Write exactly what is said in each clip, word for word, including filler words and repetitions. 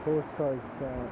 Whose car is that?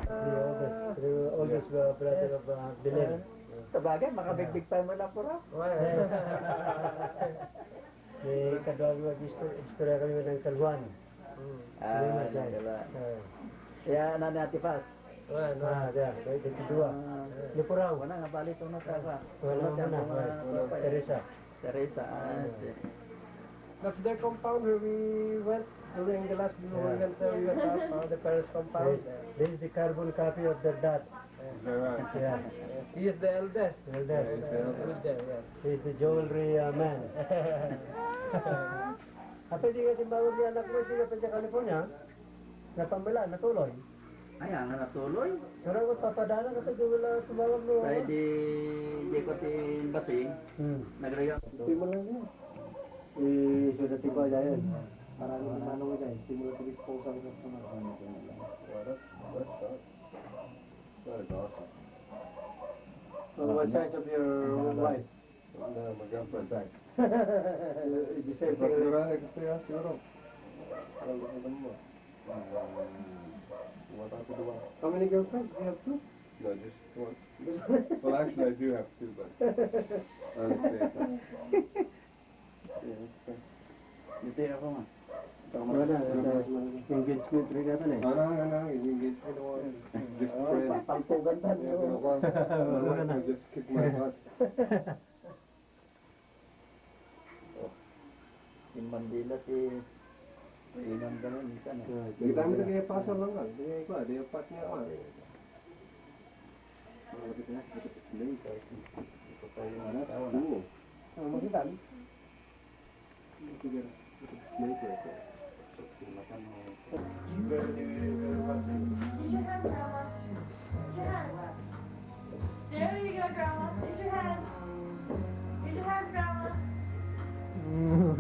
The oldest, the oldest, uh, brother of, uh, Belen. Sabagay, makabigbig pa man lang puro. Well, may kaduaduag istor-, istorya kami ng Kalhuan. Hmm. Ah, Kalhuan, nagkala. Ah. Kaya, ano ni Ate Paz? Wala, wala. Ah, diyan, may, may dua. Ah. Ni Purao. Wala nga, bali, sunod ka pa. Wala, sunod ka, wala, mga wala. Papa, eh. Teresa. Teresa, ah, ah, yeah. That's their compound where we went during the last, we went, uh, we went up, uh, the parents' compound. This, this is the carbon copy of their dad. Is that right? Yeah. He is the eldest. Eldest. Yeah, he's the eldest. Eldest, yes. He's the jewelry, uh, man. Apay di nga timbawag ni anak mo, di nga pa dyan California? Napamela, natuloy? Ay, ang natuloy? Pero kung papadala ka sa dulo, tumawag mo. Kaya di, di ko ti basing, hmm, nagrayo. Simula niya. Eh, sudah tiba aja yan. Para ano, manong aja, simula ti disposal ka sa mga. What? What? That is awesome. On what side of your wife? No, my girlfriend. Side. It's the same thing. But you're right, I can say that, you know. Alam mo. What happened to one? How many girlfriends do you have, two? No, just one. Well, actually, I do have two, but I would say that. Dito ako, ma. Wala na, wala na. Engagement rin yata na eh. Ano, ano, engagement mo. Just friend. Pampugan ba? Yeah, pero ako, wala na. Just kick my butt. Oh. Yung bandila, ti, inan ka na, minsan, eh. Kita mo na kaya pasal lang, ah. Di ko, di apat niya, ah. Malapit na, malapit na. Ito pa yung ano, tao na. Oo. Ah, makita. Use your hand, Grandma. Use your hand. There you go, Grandma. Use your hand. Use your hand, Grandma. Use your hand. Woo!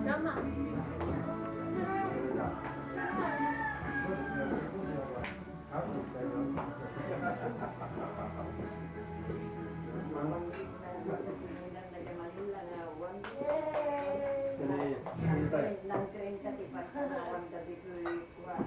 Tama. Nang treinta ti pagkanawan dagitoy kua.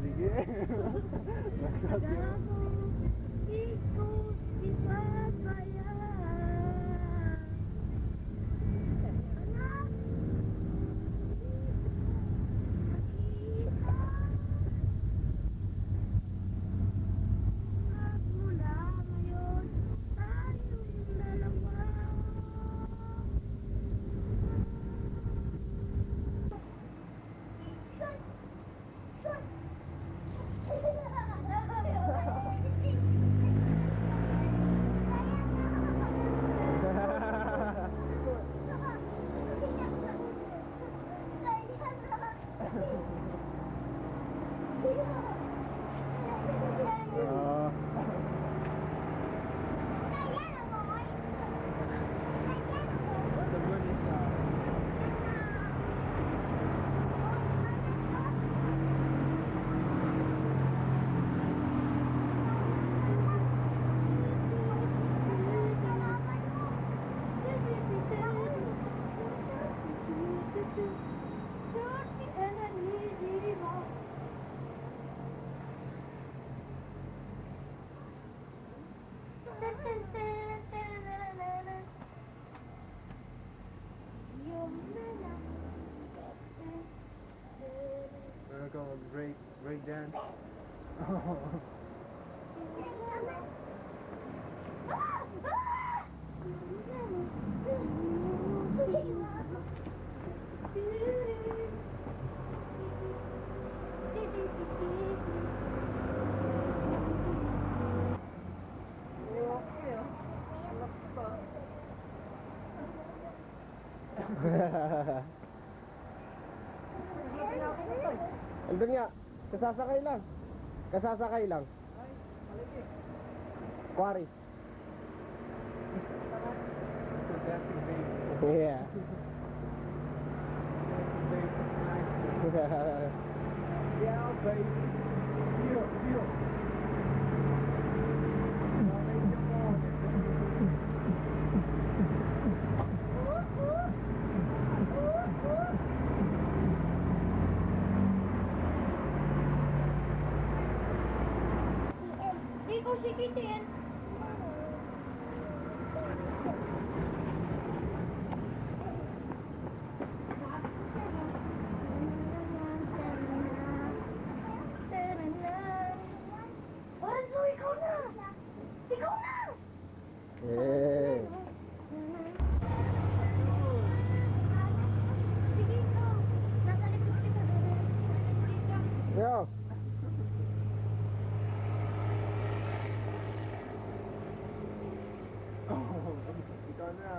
Sige. Ah. The moon is, uh, Wanna go break, break dance? Andun nga, kasasakay lang. Kasasakay lang. Quarry. Yeah. Yeah, baby. Yeah, yeah. Ikaw si Kitten. Lorenzo, ikaw na! Ikaw na! Eh. Yo. Ikaw na.